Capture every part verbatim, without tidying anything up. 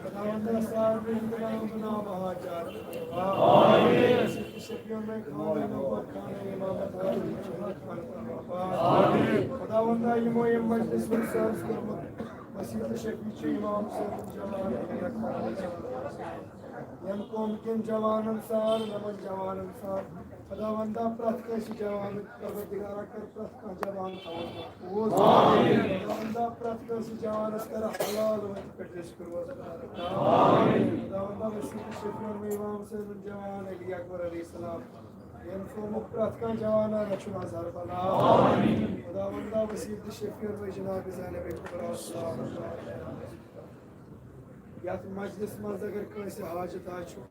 خداوندا سارنٕے ہٕنٛدِ ناوٕ ناوٕ حاجات۔ آمین۔ شفیع میں خانہ نبوت خانہ امامت حاضرین خانہ۔ آمین۔ خداوندا یِمو ییٚمہِ مجلس منٛز سٲز کوٚرمُت، وسیلہٕ شفیع چھُ امام صٲب جوان۔ ییٚمہِ قومہٕ کٮ۪ن جوانن سان، یِمن جوانن سان، خداوندا پرٛٮ۪تھ کٲنٛسہِ جوانہٕ پروردگارا کر پرٛٮ۪تھ کانٛہہ جوان تھاوُن محفوظ۔ آمین۔ خداوندا پرٛٮ۪تھ کٲنٛسہِ جوانس کر حلال وتہِ پٮ۪ٹھ رزق روزگار عطا۔ آمین۔ خداوندا وسیلہٕ شفیع امام صٲبُن جوان علی اکبر علیہ السلام، ییٚمہِ قومُک پرٛٮ۪تھ کانٛہہ جوان رچھُن اظہر بلا۔ آمین۔ خداوندا وسیلہٕ شفیع جناب زینب کبریٰ سلام اللہ علیہا۔ یتھ مجلس منٛز اگر کٲنٛسہِ حاجت آسہِ،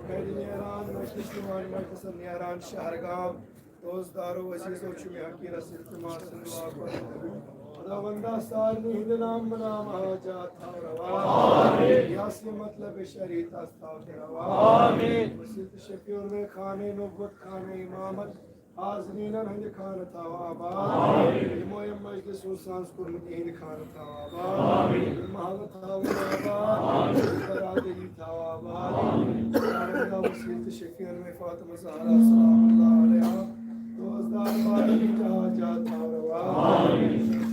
گرِ نیران، مجلس نِوان، مجلسن نیران، شہرگام، دوستدارو، عزیزو، چھُ مےٚ حقیٖرس التماس دُعا کرُن۔ خداوندا سارنٕے ہٕنٛدِ نام نام حاجات تھاو روا۔ آمین۔ یس یہِ مطلب شریعت آسہِ تھاو تہِ روا۔ آمین۔ وسیلہٕ شفیع میں خانہ نبوت خانہ امامت حاضرینن ہٕنٛدِ خانہٕ تھاو آباد۔ آمین۔ یِمو ییٚمہِ مجلس ہُنٛد ساز کوٚرمُت، یِہٕنٛدِ خانہٕ تھاو آباد۔ آمین۔ یِم محلہٕ تھاو آباد۔ یِم برادری تھاو آباد۔ آمین۔ خداوندا وسیلہٕ تہٕ شفیع میں فاطمہ زہرا سلام اللہ علیہا، دوستدار باقی جہاں جہاں تھاو روا۔ آمین۔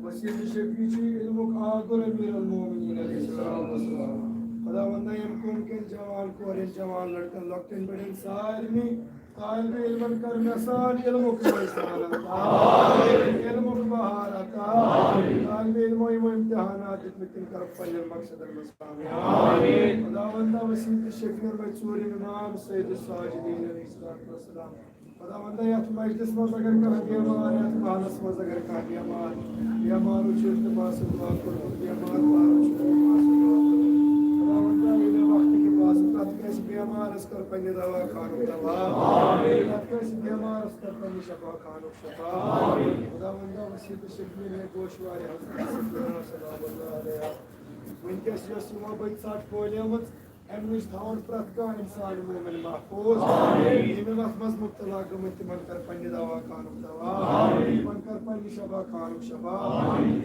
وسیلہٕ شفیع چھُ علمُک آنگُر امیر المومنین علیہ الصلوۃ والسلام۔ خداوندا ییٚمہِ قومہٕ کٮ۪ن جوان کورٮ۪ن، جوان لڑکن، لۄکٹٮ۪ن بڑٮ۪ن سارنٕے طالب علمن کر مےٚ سان علمُک فیضان عطا۔ علمُک بہار عطا۔ طالب علمو یِمو امتحانات دِتمٕتۍ، تِم کر پننٮ۪ن مقصدن منٛز کامیاب۔ خداوندا وسیلہٕ تہٕ شفیع میں ژوٗرِم امام سید الساجدین علیہ الصلوۃ والسلام۔ خداوندا یتھ مجلس منٛز اگر کانٛہہ بیمار، یتھ محلس منٛز اگر کانٛہہ بیمار، بیمار چھُ التماس دُعا کوٚرمُت، بیمار پارو چھُ التماس دُعا کوٚرمُت۔ خداوندا ییٚمہِ وقتہٕ کہِ پاسہٕ پرٛٮ۪تھ کٲنٛسہِ بیمارس کر پننہِ دوا خانُک دوا۔ پرٛٮ۪تھ کٲنٛسہِ بیمارس کر پننہِ شفا خانُک شفا۔ خداوندا وسیلہٕ تہٕ شفیع میں گوشوارِ حضرت سکینہ سلام اللہ علیہا۔ وٕنکیٚس یۄس یہِ وۄبٕچ ژھٹھ پھٲلیمٕژ، امہِ نِش تھاوُن پرٛٮ۪تھ کانٛہہ انسان مومن محفوظ۔ یِم اتھ منٛز مبتلا گٔمٕتۍ، تِمن کر پننہِ دوا خانُک دوا۔ تِمن کر پننہِ شفا خانُک شفا۔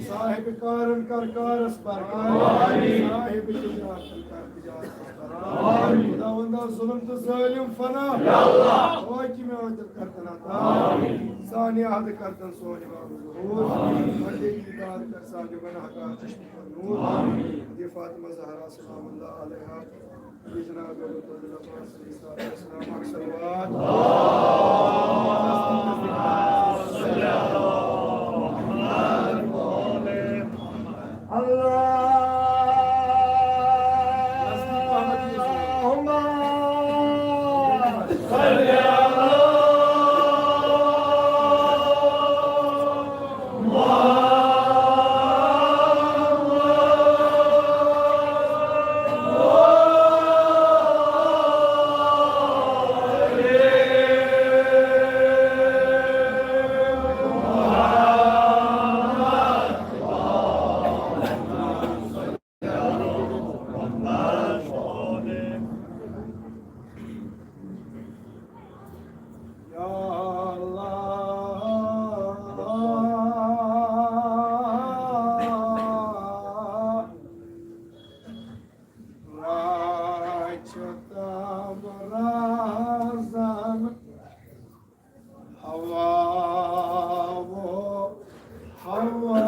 صاحب کارن کر کارس برکت۔ صاحب تجارتن کر تجارتس برکت۔ خداوندا ظلم تہٕ ظٲلم فنا۔ حاکم عادل کر تن عطا۔ سانہِ عہد کر تن سونہِ باغ ظہور۔ بندگی دار کر سانہِ گناہ گار چشم پر نور۔ یہ فاطمہ زہرا سلام اللہ علیہا۔ یہ جناب رسول اللہ صلی اللہ علیہ وسلم، اکثر وات۔ اللهم صل على يا الله، راچتم رازن هوا و هوا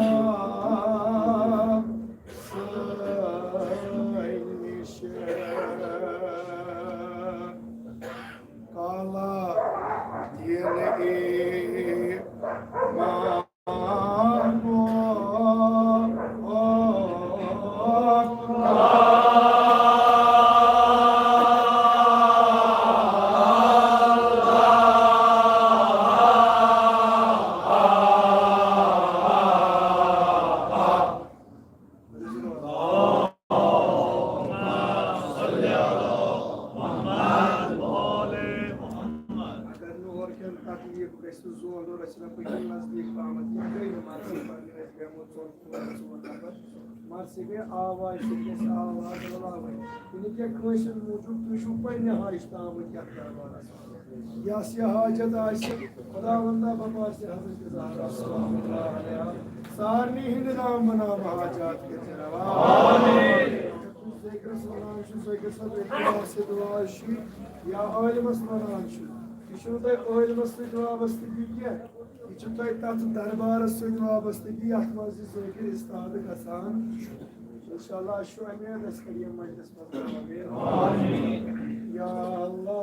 سٲنِش کالا دین ایمان و اگر نہٕ ہورٕ کھٮ۪ن تکلیٖف گژھِ، زولُر اَسہِ رۄپہٕ کِنۍ نزدیٖک پہمتھ، کینٛہہ گٔے نہٕ مرضی پنٕنۍ، اَسہِ بیٚہمو ژور ژور ژور نفر۔ مرضی گٔے آواز سۭتۍ، گژھِ آواز رلاوٕنۍ۔ یہِ نہٕ کینٛہہ کٲنٛسہِ ہُنٛد موٗجوٗب، تُہۍ چھِو پننہِ ہاے چھِ آمٕتۍ یَتھ دربارس منٛز۔ یس یہِ حاجت آسہِ، خداوندا بپاسہِ حضرت زہرا سلام اللہ علیہا۔ سارنٕے ہٕنٛدِ نامہٕ نامہٕ حاجات کٔرۍ زِ روا۔ آمین۔ یُس ذٲکرس ونان چھُ، ذٲکر صٲب، ییٚتہِ آسہِ دُعا چھُ یا عٲلمس ونان چھُ، یہِ چھُنہٕ تۄہہِ عٲلمس سۭتۍ وابستہٕ کینٛہہ، یہِ چھُ تۄہہِ تتھ دربارس سۭتۍ وابستہٕ کہِ یتھ منٛز یہِ ذٲکر استاد گژھان چھُ۔ انشاءاللہ چھُ امید أسۍ کرو یہِ مجلس منٛز۔ آمین۔ یا اللہ،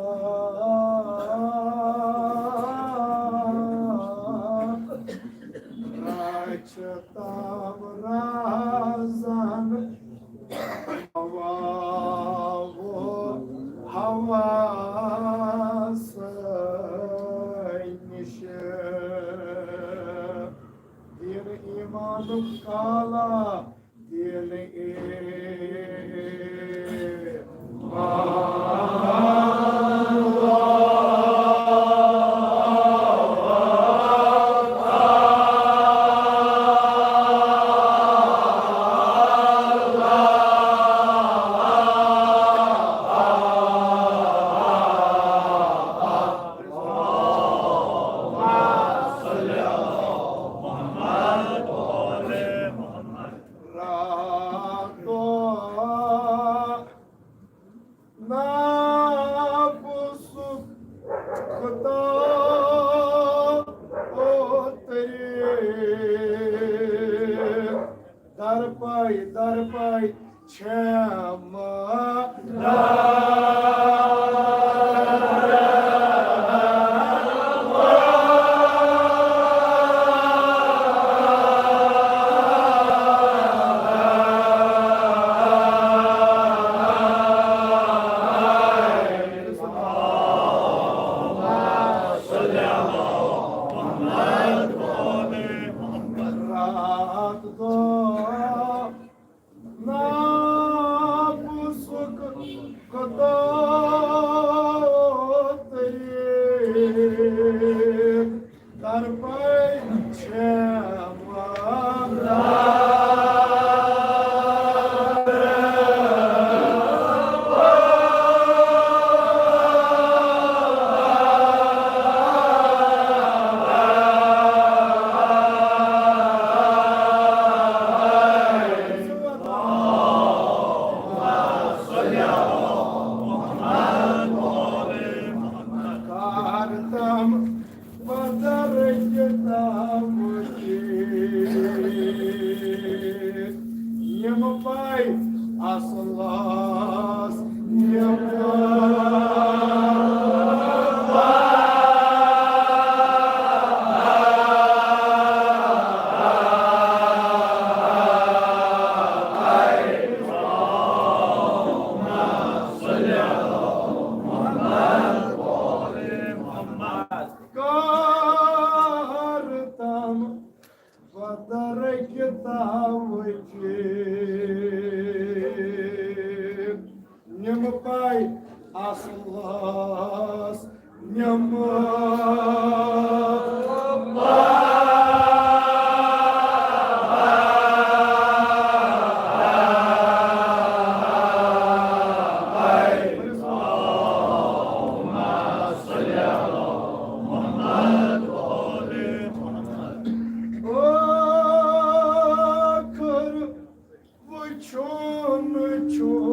رچھ تام رازن ہوا و ہوا نِش۔ دین ایمانُک کالا، دین ایمان۔ راتو ناپُسُک خطا اوترِ۔ درپاے، درپاے چھم۔ رات دۄہ ناپُسُک خطا اوترِ۔ درپاے چھم۔ کر تم بدر کتاب کی، یم پائی اصلاس یم۔ کر تم بدر کتاب کی، نم پائی اصلاس نم۔ ٲخر وٕچھُن چھُ